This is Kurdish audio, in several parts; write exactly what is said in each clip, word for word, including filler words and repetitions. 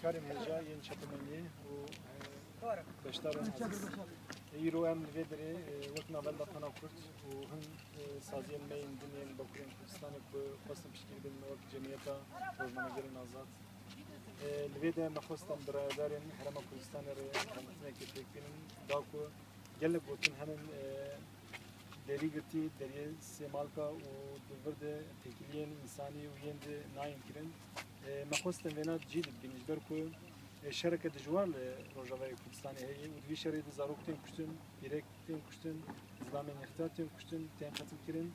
Karên hêja yên çapemeniyê û, e, beşdarên ezîz. Îro em li vê derê, e, wek Navenda Pana Kurd û hin, e, saziyên me yên din yên Bakurê Kurdistanê ku xwestin piştgirî bin wek Cemiyeta Rojnamegerên Azad. E, li vê de me xwest em bi rayedarên Herêma Kurdistanê re hevdîtinekê pêk bînin, da ku gelek gotin henin, e, derî girtî, deriyê Sêmalka û di vir de têkiliyên însanî û yên di nayên kirin. E, me xwestin vêna cî dibînin, ji ber ku, e, şereke dijwar li Rojavayê Kurdistanê heye û di vî şerê de zarok tên kuştin, pîrek tên kuştin, zilamên ixtiyar tên kuştin, tên qetilkirin.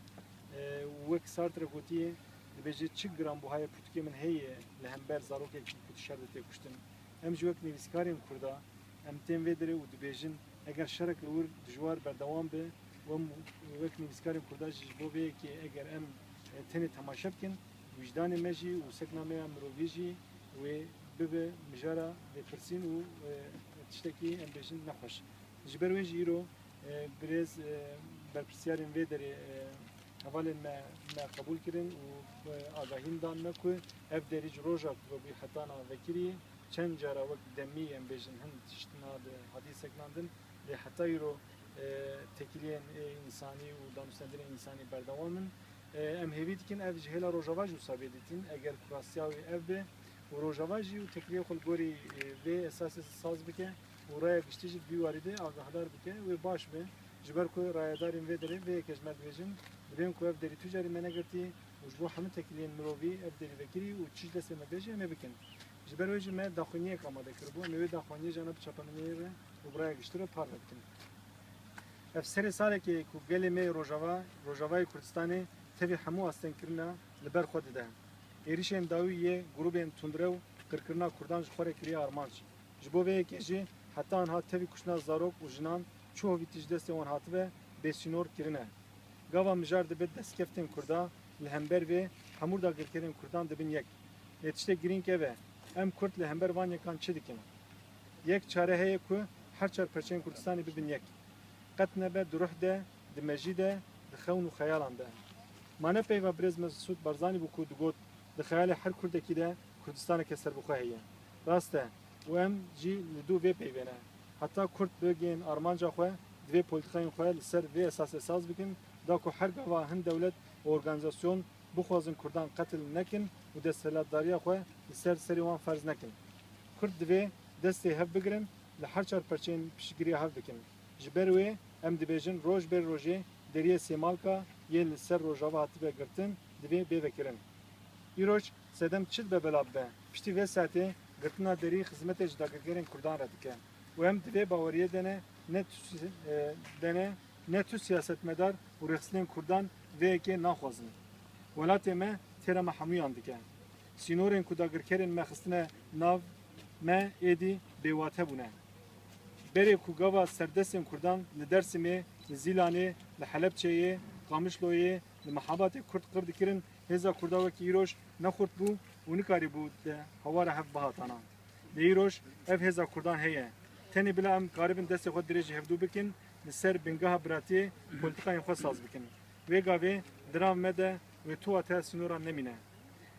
E, û wek Sartre gotiye, dibêje, çi giranbuhayê pirtûkê min heye li hember zarokekî ku di şer de tê kuştin. Em jî wek nivîskarên Kurda, em tên vê derê û dibêjin, eger şerek li wir dijwar berdewam be, û em wek nivîskarên Kurda jî ji bo vê yekê eger em, e, tenê temaşe bikin, wijdanê me jî û sekna me ya mirovî jî wê bibe mijara lêpirsîn û, e, tiştekî em bêjin nexweş. Ji ber wê jî îro, e, birêz, e, berpirsiyarên vê derê, e, hevalên me, me qebûl kirin û, e, agahî dan me ku ev derî ji roja ku bû heta niha vekirî, çend cara wek demî em bêjin hin tiştina di hadî seknandin, lê heta îro, e, têkiliyên, e, însanî û danûstendinên însanî berdewam in. E, em hêvî dikin ev ji hêla Rojava jî wisa bê dîtin, eger ku rastiya wê ev be û Rojava jî û têkiliyê xwe li gorî, e, vê esasê saz bike û raya giştî jî di vî warî de agahdar bike, wê baş be. Ji ber ku rayedarên vê derê vê yekê ji me dibêjin, dibên ku ev derî tu carî me negirtî û ji bo hemû têkiliyên mirovî ev derî vekirî û çi ji destê me bê jî em ê bikin. Ji ber wê jî me daxuyaniyek amade kiribû, em ê wê daxuyaniyê jî ana bi çapemeniyê re û bi raya giştî re parve bikin. Ev serê salekê ku gelê me yê Rojava, Rojavayê Kurdistanê tevî hemû astengkirina li ber xwe dide. Êrişên dawî yê grûbên tundrew qirkirina Kurdan ji xwe re kiriye armanc. Ji bo vê yekê jî heta niha tevî kuştina zarok û jinan çi hovîtî ji destê wan hatibe bêsînor kirine. Gava mijar dibe destkeftên Kurda li hember vê hemû dagirkerên Kurdan dibin yek. Lê tiştê girîng ev e, em Kurd li hember van yekan çi dikin? Yek çare heye ku her çar perçeyên Kurdistanê bibin yek. Qet nebe di ruh de, di mejî de, di xewn û xeyalan de. Ma ne peyva birêz Mesûd Barzanî bû ku digot, di xeyalê her Kurdekî de Kurdistaneke serbixwe heye. Rast e û em jî li dû vê peyvê ne. Heta Kurd bigihên armanca xwe, divê polîtîkayên xwe li ser vê esasê saz bikin, da ku her gava hin dewlet û organîzasyon bixwazin Kurdan qetil nekin û desthilatdariya xwe li ser serê wan ferz nekin. Kurd divê destê hev bigirin, li her çar perçeyên piştgiriya hev bikin. Ji ber wê em dibêjin roj ber rojê deriyê Sêmalka yê li ser Rojava hatibe girtin divê bê vekirin. Îroj sedem çi dibe bela bibe? Piştî vê saetê girtina derî xizmetê ji dagirkerên Kurdan re dike û em di vê baweriyê de ne, ne tu si-, e, de ne, ne tu siyasetmedar û rêxistinên Kurdan vê yekê naxwazin. Welatê me têra me hemûyan dike. Sînorên ku dagirkerên me xistine nav me êdî bêwate bûne. Berê ku gava serdestên Kurdan li Dêrsimê, li Zîlanê, li Helebçeyê, Qamişloyê, li Mehabatê Kurd qir dikirin, hêza Kurda wekî îroj ne xurt bû û nikarîbû di hewara hev bihatana. Lê îroj ev hêza Kurdan heye. Tenê bila em karibin destê xwe dirêjî hevdû bikin, li ser bingeha biratiyê polîtîkayên xwe saz bikin. Wê gavê di nav me de wê tu wateya sînoran nemîne.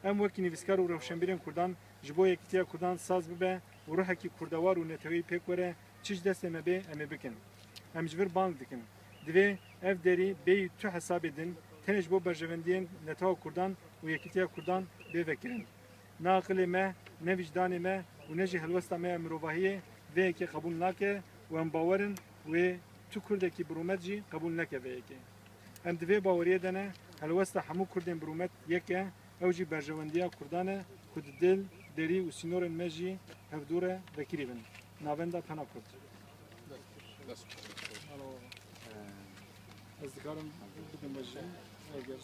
Em wekî nivîskar û rewşenbîrên Kurdan ji bo yekîtiya Kurdan saz bibe û ruhekî kurdewar û neteweyî pêk were, çi ji destê me bê em ê bikin. Em ji vir bang dikin. Divê ev derî bêyî tu hesabê din tenê ji bo berjewendiyên netewa Kurdan û yekîtiya Kurdan bê vekirin. Ne aqilê me, ne wijdanê me û ne jî helwesta me ya mirovahiyê vê yekê qebûl nake û em bawer in wê tu Kurdekî bi rûmet jî qebûl neke vê yekê. Em di vê baweriyê de ne, helwesta hemû Kurdên bi rûmet yek e, ew jî berjewendiya Kurdan e ku di dil, derî û sînorên me jî hevdû re vekirî bin. Navenda Pana Kurd. Alo. Ez dikarim bidim me jî, eger